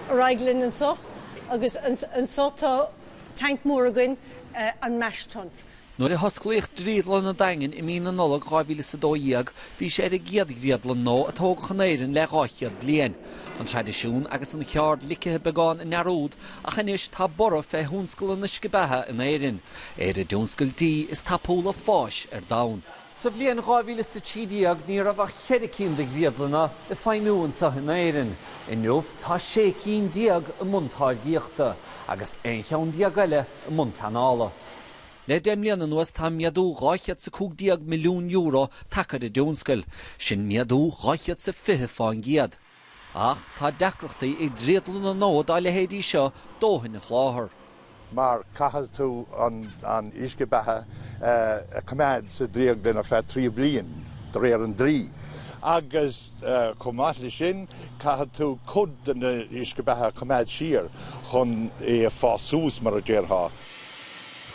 Ar aghaidh linn anseo agus anseo tá tanc mór againn, an mash tun. Nuair a hosclaíodh Drioglann an Daingin i mí na Nollag 2012, bhí sé ar an gcéad dhrioglann nua a tógadh in Éirinn le 200 bliain. An traidisiún agus an cheird ligthe beagán i ndearúd, ach anois tá borradh fé thionscal an uisce beatha in Éirinn, é ar an dtionscal dí is tapúla fáis ar domhan. Sa bhliain 2013 ní raibh ach cheithre cinn de dhrioglanna ag feidhmiú anseo in Éirinn. Inniu tá 16 cinn i mbun táirgíochta agus 11 cheann eile i mbun pleanála. Le deich mbliana anuas tá méadú €215 milliún tagtha ar an dtionscal, sin méadú 220%. Ach tá deacrachtaí ag drioglanna nua dá leithéidí seo dóthain a sholáthar. mar caithfidh tú an uisce beatha a choimeád sa drioglann ar feadh 3 bliain de réir an dlí agus chomh maith leis sin caithfidh tú cuid den uisce beatha a choimeád siar chun é a fás suas mar a déarfá.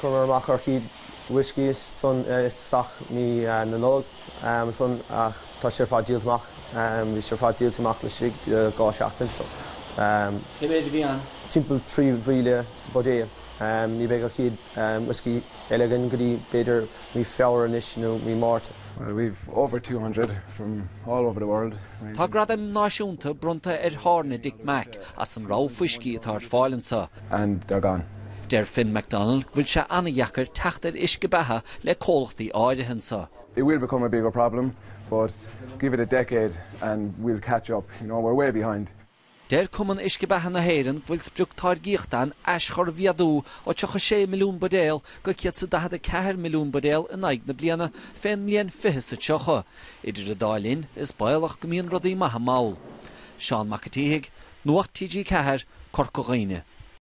Chuireamar amach ár chéad whiskey ansan isteach mí na Nollag ansan ach tá sé ar fad díolta amach. Bhí sé ar fad díolta amach laistigh de 2 seachtain so. Cé mhéid a bhí ann? Timpeall 3,000 buidéal. Ní bheidh ár chéad whiskey eile againn go dtí b'fhéidir mí Feabhra anois nó mí Márta. Well we've over 200 from all over the world. Tá gradaim náisiúnta bronnta ar thábhairne Dick Mack as an rogha fuiscí atá ar fáil anseo. and they're gone. Deir Finn McDonnell go bhfuil sé an-dheacair teacht ar uisce beatha le comhlachtaí áirithe anseo. It will become a bigger problem but give it a decade and we'll catch up, you know, we're way behind. Deir Cumann Uisce Beatha na hÉireann go bhfuil sprioc táirgíochta ann aschur a mhéadú ó 36 milliún buidéal go 144 milliún buidéal in aghaidh na bliana fén mbliain 2030. Idir an dá linn, is baolach go mbíonn rudaí maithe mall. Seán Mac an tSíthigh, Nuacht TG4, Corca Dhuibhne.